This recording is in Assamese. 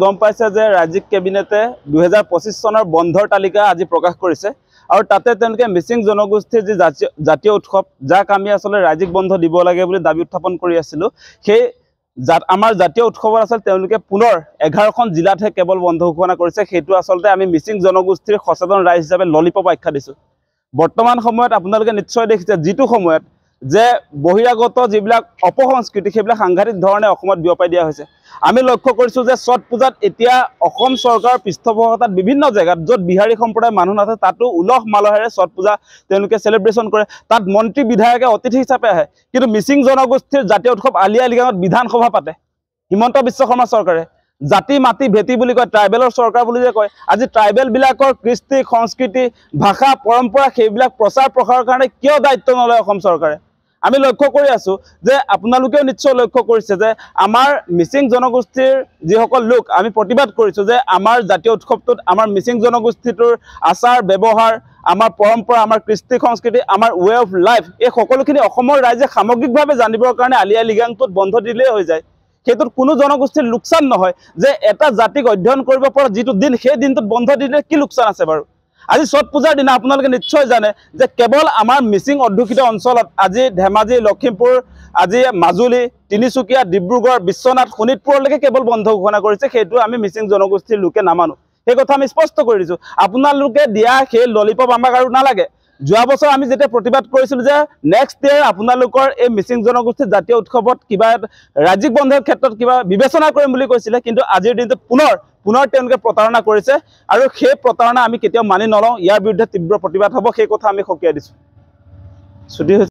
গম পাইছে যে ৰাজ্যিক কেবিনেটে 2025 চনৰ বন্ধৰ তালিকা আজি প্ৰকাশ কৰিছে আৰু তাতে তেওঁলোকে মিচিং জনগোষ্ঠীৰ যি জাতীয় উৎসৱ, যাক আমি আচলতে ৰাজ্যিক বন্ধ দিব লাগে বুলি দাবী উত্থাপন কৰি আছিলোঁ, সেই আমাৰ জাতীয় উৎসৱৰ আচলতে তেওঁলোকে পুনৰ 11খন জিলাতহে কেৱল বন্ধ ঘোষণা কৰিছে। সেইটো আচলতে আমি মিচিং জনগোষ্ঠীৰ সচেতন ৰাইজ হিচাপে ললিপপ আখ্যা দিছোঁ। বৰ্তমান সময়ত আপোনালোকে নিশ্চয় দেখিছে, যিটো সময়ত যে বহিৰাগত যিবিলাক অপসংস্কৃতি, সেইবিলাক সাংঘাতিক ধৰণে অসমত বিয়পাই দিয়া হৈছে। আমি লক্ষ্য কৰিছোঁ যে ছট পূজাত এতিয়া অসম চৰকাৰৰ পৃষ্ঠপোষকতাত বিভিন্ন জেগাত য'ত বিহাৰী সম্প্ৰদায়ৰ মানুহ নাথাকে, তাতো উলহ মালহেৰে ছট পূজা তেওঁলোকে চেলিব্ৰেশ্যন কৰে। তাত মন্ত্ৰী বিধায়কে অতিথি হিচাপে আহে। কিন্তু মিচিং জনগোষ্ঠীৰ জাতীয় উৎসৱ আলি আই লৃগাঙত বিধানসভা পাতে হিমন্ত বিশ্ব শৰ্মা চৰকাৰে। জাতি মাটি ভেটি বুলি কয়, ট্ৰাইবেলৰ চৰকাৰ বুলি যে কয়, আজি ট্ৰাইবেলবিলাকৰ কৃষ্টি সংস্কৃতি ভাষা পৰম্পৰা সেইবিলাক প্ৰচাৰ প্ৰসাৰৰ কাৰণে কিয় দায়িত্ব নলয় অসম চৰকাৰে? আমি লক্ষ্য কৰি আছোঁ যে আপোনালোকেও নিশ্চয় লক্ষ্য কৰিছে যে আমাৰ মিচিং জনগোষ্ঠীৰ যিসকল লোক, আমি প্ৰতিবাদ কৰিছোঁ যে আমাৰ জাতীয় উৎসৱটোত আমাৰ মিচিং জনগোষ্ঠীটোৰ আচাৰ ব্যৱহাৰ, আমাৰ পৰম্পৰা, আমাৰ কৃষ্টি সংস্কৃতি, আমাৰ ৱে অফ লাইফ, এই সকলোখিনি অসমৰ ৰাইজে সামগ্ৰিকভাৱে জানিবৰ কাৰণে আলি আই লৃগাংটোত বন্ধ দিলেই হৈ যায়। সেইটোত কোনো জনগোষ্ঠীৰ লোকচান নহয়। যে এটা জাতিক অধ্যয়ন কৰিব পৰা যিটো দিন, সেই দিনটোত বন্ধ দিলে কি লোকচান আছে বাৰু? আজি ছট পূজাৰ দিনা আপোনালোকে নিশ্চয় জানে যে কেৱল আমাৰ মিচিং অধ্যুষিত অঞ্চলত আজি ধেমাজি, লখিমপুৰ, আজি মাজুলী, তিনিচুকীয়া, ডিব্ৰুগড়, বিশ্বনাথ, শোণিতপুৰলৈকে কেৱল বন্ধ ঘোষণা কৰিছে। সেইটো আমি মিচিং জনগোষ্ঠীৰ লোকে নামানো, সেই কথা আমি স্পষ্ট কৰি দিছোঁ। আপোনালোকে দিয়া সেই ললিপপ আমাক আৰু নালাগে। যোৱা বছৰ আমি যেতিয়া প্ৰতিবাদ কৰিছিলোঁ যে নেক্সট ইয়েৰ আপোনালোকৰ এই মিচিং জনগোষ্ঠীৰ জাতীয় উৎসৱত কিবা ৰাজ্যিক বন্ধৰ ক্ষেত্ৰত কিবা বিবেচনা কৰিম বুলি কৈছিলে, কিন্তু আজিৰ দিনটোত পুনৰ তেওঁলোকে প্ৰতাৰণা কৰিছে আৰু সেই প্ৰতাৰণা আমি কেতিয়াও মানি নলওঁ। ইয়াৰ বিৰুদ্ধে তীব্ৰ প্ৰতিবাদ হ'ব, সেই কথা আমি সকীয়াই দিছোঁ। ছুটি হৈছে।